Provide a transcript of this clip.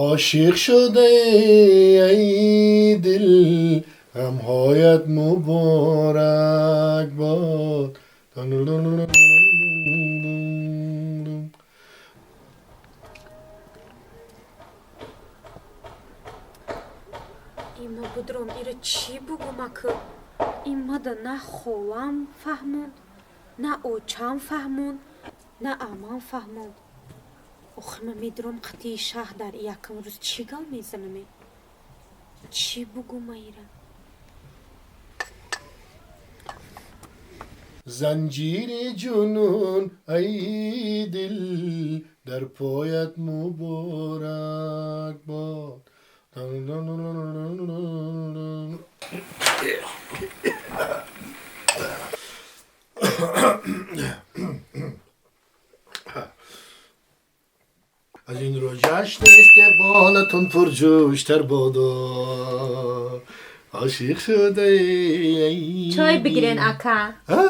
Ошиқ шудаи, ай дил, ғамҳоят муборак бод. Има будром, ира чӣ бугумакы? Имада на холам фаҳмонд, на очам фаҳмонд, на амам фаҳмонд. Охи, ма медурам, қатии шаҳр дар якам рӯз чӣ гал мезанаме? Чӣ бугума ира? Занҷири ҷунун, ай дил, дар поят муборак бод. Аз ин рӯ ҷашни истиқболатон пурҷӯштар бодо. Ошиқ шудаи Чой бигирен, ака. А?